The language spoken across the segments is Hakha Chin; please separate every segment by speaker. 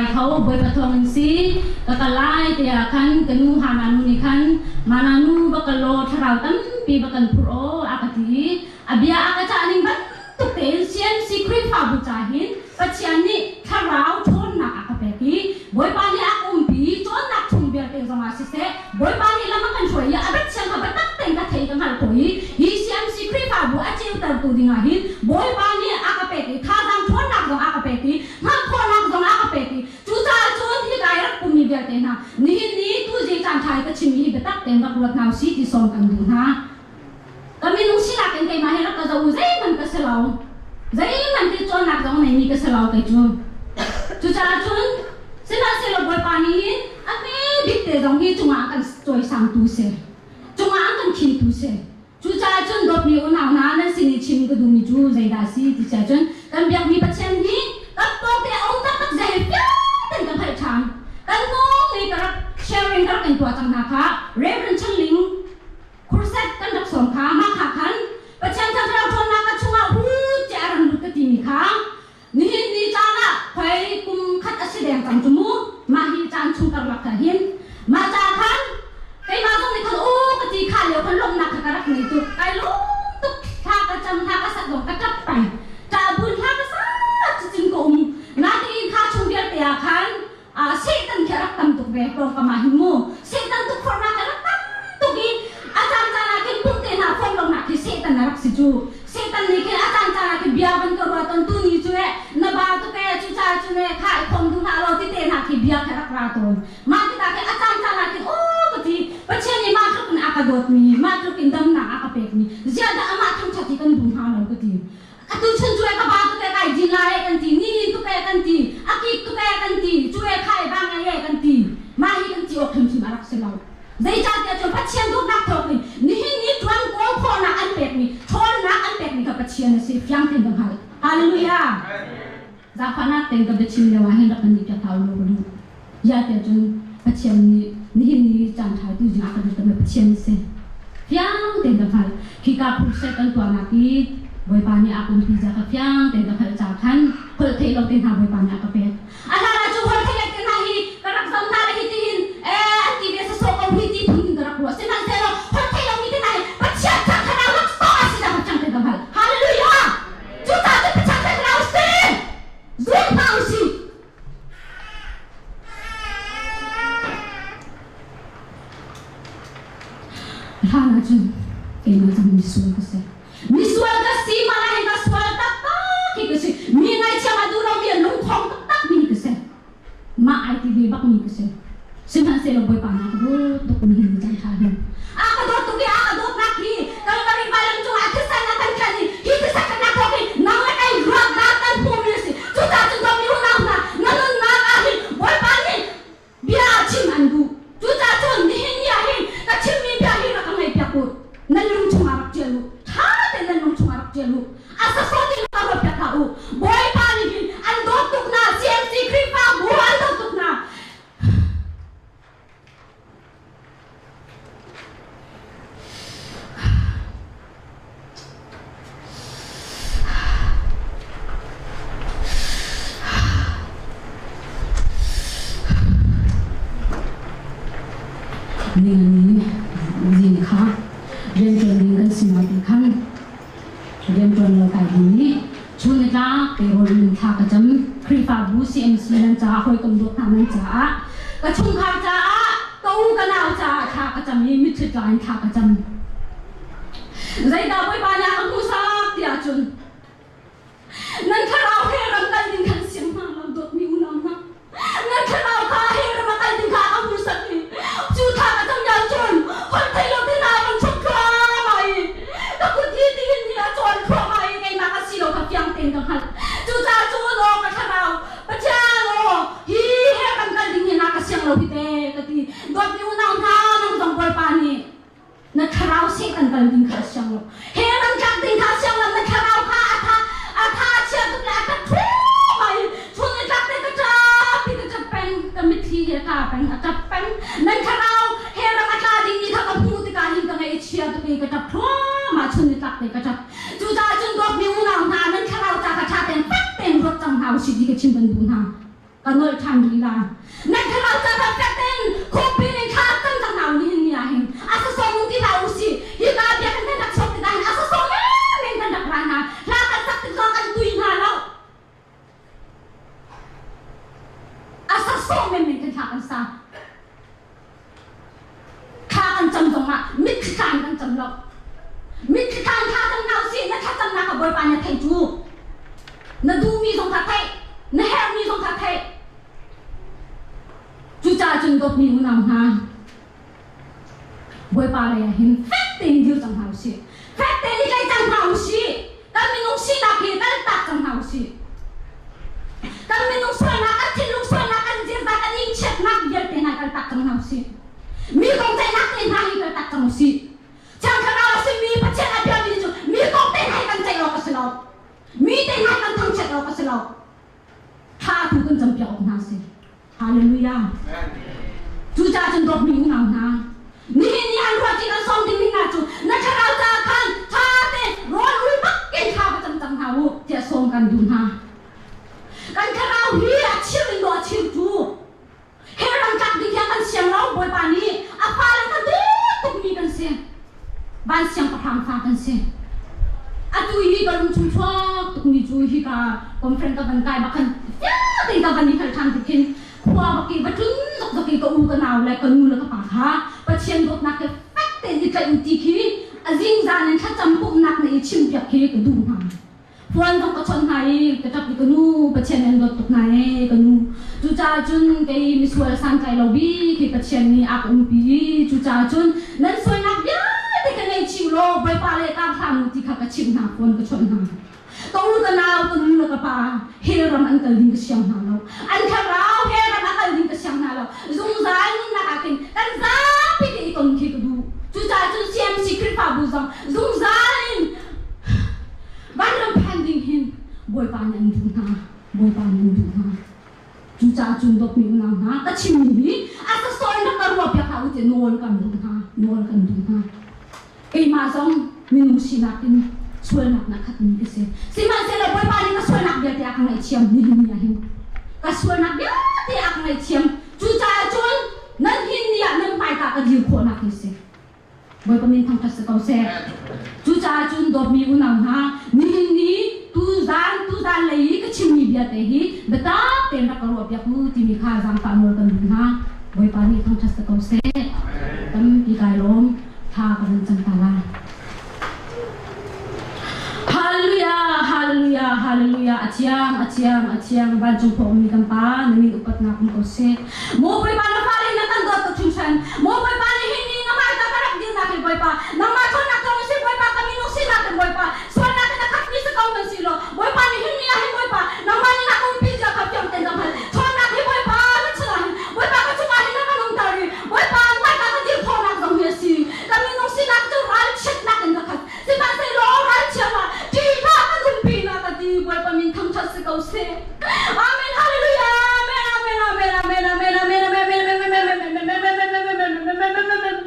Speaker 1: Kai tho Bawipa thawng in si ka kal lai tiah khan ka nu Hana nu nih khan Mana nu va kal law thlarau tampi va kan phurh aw a ka ti i a bia a ka cah ning bantuk tein CMC Khrihfabu ca hin Pathian nih thlarau ṭhawnnak a ka pek i Bawipa nih a ka umpi i cawnnak chung vialte zongah siseh Bawipa nih lam a kan hruai i a biachia kha biatak tein ka thei ka hngalh khawh i hi CMC Khrihfabu a ceutertu dingah hin Bawipa nih a ka pek i thazaang ṭhawnnak zong a ka pek i hngalh khawhnak zong a ka pek i cucaah cun hi kai rak pummi vialte hna nihin ni tuzing caan ṭha i ka chimmi hi biatak tein rak ruat hna usih ti sawm kan duh hna. Ka minung sinak in keimah hi rak ka zoh u zeihmanh ka si lo. Zeihmanh hi cawnnak zong neimi ka si lo kei cu. Cucaah cun sihmanhsehlaw Bawipa nih hin a hme bik te zong hi cungah a kan cawisangtu si. Cungah a kan khintu si. Cucaah cun dawtmi unau hna nan sin i chim ka duhmi cu zeidah a si ti si ahcun kan biakmi Pathian hi kan pawngte a um taktak zia hi fiang tein ka hngalh ṭhan. Kan hnung i ka rak sharing ka rak in tuah cang hna kha Reverend Chan Ling Crusade kan rak sawm kha mah kha khan Pathian thlarau ṭhawnnak ka chungah hut tiah a ran lut ka timi kha nihin ni caan ah khoi kum khat a si deng cang cu mu mah hi caan chung karlak kha hin mah ca khan keimah zong nih khan u ka ti kha lio khan lawmhnak kha ka rak ngei tuk kai lawm tuk thla ka cam thla ka sak zong ka ṭap peng ṭah bun thla ka sa cucun ka um natein kha chung vialte ah khan Satan khi a rak tam tuk ve pawngkam ah hin mu Satan tukforhnak a rak tam tuk i a caan caan ah khin pumh te hna phone lonak khi Satan a rak si cu Satan nih khin a caan caan ah khin bia van ka ruat ton tu ni cu eh na ba tuk eh cu ca cu ne kha i khom duh hlah law ti te hna khi bia khi rak ra tawn mah tikah khin a caan caan ah khin aw ka ti Pathian nih mah tluk in a ka dawtmi mah tluk in damnak a ka pekmi ziah dah amah thangṭhat hi kan duh hnga lo ka ti Atu chun cu ka ba tuk e kai din lai kan ti, ni hin tuk e kan ti, a kik tuk e kan ti, cu e kha e ba ngai e kan ti. Mah hi kan ti awk hrimhrim a rak si lo. Zeicahtiah cun Pathian dawtnak thawk in nihin ni ṭuan kawl khawhnak an pekmi, ṭhawnnak an pekmi kha Pathian a si. Fiang tein ka hngalh. Hallelujah. Zaangfahnak tein ka biachim lio ah hin rak kan nih piak hlah u law ka duh. Ziahtiah cun Pathian nih nihin ni caan ṭha tu zingah kan lut Pathian a si. Fiang tein ka hngalh. Khika crusade kan tuahnak i Bawipa nih a umpi zia kha fiang tein ka hngalh caah khan holh theih lo te hna Bawipa nih a ka pek. A hlan ah cu holh theih le te hna hi ka rak zam hna le hi tihin eh an ti ve sawsawh ko hi ti phun in ka rak ruah. Sihmanhsehlaw holh theih lomi te hna hi Pathian kha thlarau laksawng a si zia kha fiang tein ka hngalh. Hallelujah! Cucaah cun Pathian thlarau si! Zum hna usih! Hlan ahcun keimah zong misual ka si. Misual ka si malah hin ka sual taktak hi ka si. Mi ngaihchiam a duh lomi a lungkhong taktak mi ka si. Mah ai ti ve bak mi ka si. Sihmanhsehlaw Bawipa na ka dawt tuk ni hin caan ṭha hin. A ka dawt tuk i a ka dawtnak hi Kalvari vailam cungah thisen a kan tlen i hi thisen kan nak thawk i nang le kei luatnak kan hmuhmi a si. Cucaah cun dawtmi unau hna, na nunnak ah hin Bawipa nih bia chim an duh. Cucaah cun nihin ni ah hin ka chimmi bia hi rak ka ngaihpiak u. Nan lung chungah rak ṭial u. Ṭha tein nan lung chungah rak ṭial u. A sasawt in ka ruat piak hlah u. Bawipa nih hin an dawt tuk hna. CMC Khrihfabu an dawt tuk hna. Ning zing kha rianṭuan ding kan si lo ti khan rianṭuan lo kai ding nih chun ni tlak te rawl in thla ka cam Khrihfabu CMC nan caah hawikom dawt hna nan caah ka chungkhar caah ka u ka nau caah thla ka cam i mitthli tla in thla ka cam zeidah Bawipa nih a ka hmuhsak tiah cun Nan thlarau he ram kal ding khan siang hna lo dawtmi unau hna. Nan thlarau kha he ram a kal ding kha a hmuhsak i cu thla ka cam lio cun holh thei lo te hna van chok thluahmah i ka kut hi tihin hi a cawn thluahmah i keimah ka si lo kha fiang tein ka hngalh. Cucaah cun aw ka thlarau Pathian aw hi he ram kal ding hi na ka siang lo hi te ka ti. Dawtmi unau hna nang zong Bawipa nih na thlarau Satan kal ding kha a siang lo he ram tlak ding kha a siang lo na thlarau kha a tha a tha a chia tuk le a ṭap thluahmah i chun i tlak te ka ṭap i ka ṭap peng ka mitthli he ka peng a ṭap peng nan thlarau he ram a tla ding mi kha ka hmuh tikah hin ka ngaih a chia tuk i ka ṭap thluahmah chun i tlak te ka ṭap cucaah cun dawtmi unau hna nan thlarau ca kha ṭha tein fek tein ruat cang hna usih ti ka chim kan duh hna. Ka nolh ṭhan rih la. Nan thlarau ca kan fek tein khuapi in thla cam cang hna u nihin ni ah hin. A sasawm in ti hlah u sih. Hika bia kan rak chuak tikah hin a sasawm men kan rak ra hna. Hla kan sak tik zong kan tui hna lo. A sasawm men kan thla kan sa. Thla kan cam zongah mitthli tla in kan cam lo. Mitthli tla in thla cam hna usih, na thlacamnak kha Bawipa nih a theih cu. Na duhmi zong kha theih, na herhmi zong kha theih. Cucaah cun dawtmi unau hna, Bawipa lei ah hin fek tein dir cang hna usih. Fek tein i tlaih cang hna usih. Kan minung sinak hi kaltak cang hna usih. Kan minung sualnak, kan thinlung sualnak, kan ziaza, kan ingchiatnak vialte hna kaltak cang hna usih. Mi kong ceihnak te hna hi kaltak cang usih. Thiang Thlarau a simi Pathian a biami cu mi kong te hna hi kan ceih awk a si lo. Mi te hna kan thangchiat awk a si lo. Thla tu kan campiak awk hna a si. Hallelujah. Cucaah cun dawtmi unau hna, nihin ni an ruah kan sawm dingmi hna cu na thlarau caah khan ṭha tein rawl ul bakin thla va cam cang hna u tiah sawm kan duh hna. Kan thlarau hi a chim in dawh a chim cu he ram tlak ding hian kan siang lo Bawipa nih a fale kan duh tukmi kan si. Van siangpahrang fa kan si. Atu hi ka lung chung chuak tukmi cu hika conference ka van kai bak khan fiang tein ka van i hngalh ṭhan tik khin khua bak i va tlun zokzok i ka u ka nau le ka nu le ka pa kha Pathian dawtnak he fek tein i tlaih u ti khi a zingzan in thlacam pumhnak na i chimpiak khi ka duh hna. Puan zong ka chawnh hna i ka ṭap i ka nu Pathian an dawt tuk hna ee ka nu. Cucaah cun kei misual santlai lo bik hi Pathian nih a ka umpi i cucaah cun nan sualnak vialte ka ngaichih u law Bawipa le kar hlah mu ti kha ka chimh hna puan ka chawnh hna. Ka u ka nau ka nu le ka pa hell ram an kal ding ka siang hna lo. An thlarau hell ram a kal ding ka siang hna lo. Zungzal nunnak ah khin kan zapi te i ton khi ka duh. Cucaah cun CMC Khrihfabu zong zungzal in Vanram phan ding hin Bawipa nih an duh hna. Bawipa nih an duh hna. Cucaah cun dawtmi unau hna, ka chimmi hi a sasawi rak ka ruah piak hlah u tiah nawl kan duh hna. Nawl kan duh hna. Keimah zong minung sinak in sualnak na khatmi ka si. Sihmanhsehlaw Bawipa nih ka sualnak vialte a ka ngaihthiam nihin ni ah hin. Ka sualnak vialte a ka ngaihthiam. Cucaah cun nan hin ni ah nan hmaika ka dir khawhnak hi si. Bawipa min thangṭhat si ko seh. Cucaah cun dawtmi unau hna, nihin ni tuzan tuzan lei i ka chimmi vialte hi biatak tein rak ka ruahpiak u timi kha zaangfah nawl kan duh hna. Bawipa nih thangṭhat si ko seh. Tampi kai lawm. Thla ka van cam ta lai. Hallelujah, hallelujah, hallelujah. A thiang, a thiang, a thiang. Vancung khua ummi kan Pa, na min upatnak um ko seh. Maw Bawipa na fale na kan dawt tuk hringhran. Maw Bawipa nihin ni na hmaika ka rak dirnak hi Bawipa, nangmah ṭhawnnak thawng in si Bawipa, ka minung sinak in Bawipa, sualnak in a khatmi si ko nan si law, Bawipa nihin ni ah hin Bawipa, nangmah nih na ka umpi zia kha fiang tein ka hngalh. Ṭhawnnak hi Bawipa na chungah hin, Bawipa ka chungah hin na kan umter i, Bawipa hmaika ka dir khawhnak zong hi a si. Ka minung sinak cu ralchiatnak in ka khat. Sihmanhsehlaw ralchia hlah, ṭihhlah kan umpi na ka ti. Bawipa min thangṭhat si ko seh. Amen. Hallelujah. Amen. Amen. Amen. Amen. Amen. Amen. Amen. Amen. Amen. Amen. Amen. Amen. Amen. Amen. Amen.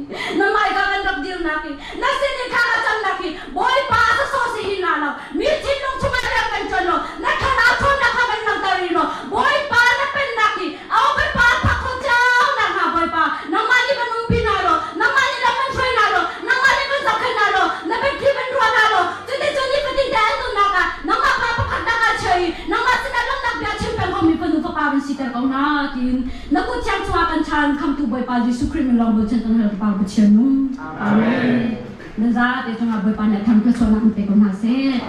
Speaker 1: Na hmaika kan rak dirnak hi, na sin i thla ka camnak hi, Bawipa sawsawh si hin la lo, mi thinlung chungah rian kan ṭuan lo, na thlarau ṭhawnnak kha kan langhter rih lo. Bawipa na pennak hi a Bawipa phak khawh cio nakhnga Bawipa, nangmah nih van umpi hna law, nangmah nih lam van hruai hna law, nangmah nih van zohkhenh hna law, na biathli van ruah hna law, cuticun nifatin te an nunnak ah nangmah pa pakhat nak ah chia i nangmah sinah lawmhnak bia chim peng khomi fanu fapa van siter ko hna tiin na kut thiang chungah kan chan khamtu Bawipa Jesuh Khrih min lawng bochan kan hal ka Pa Pathian nung. Amen. Nan za te cungah Bawipa nih a thang thluachuahnak in pe ko hna seh.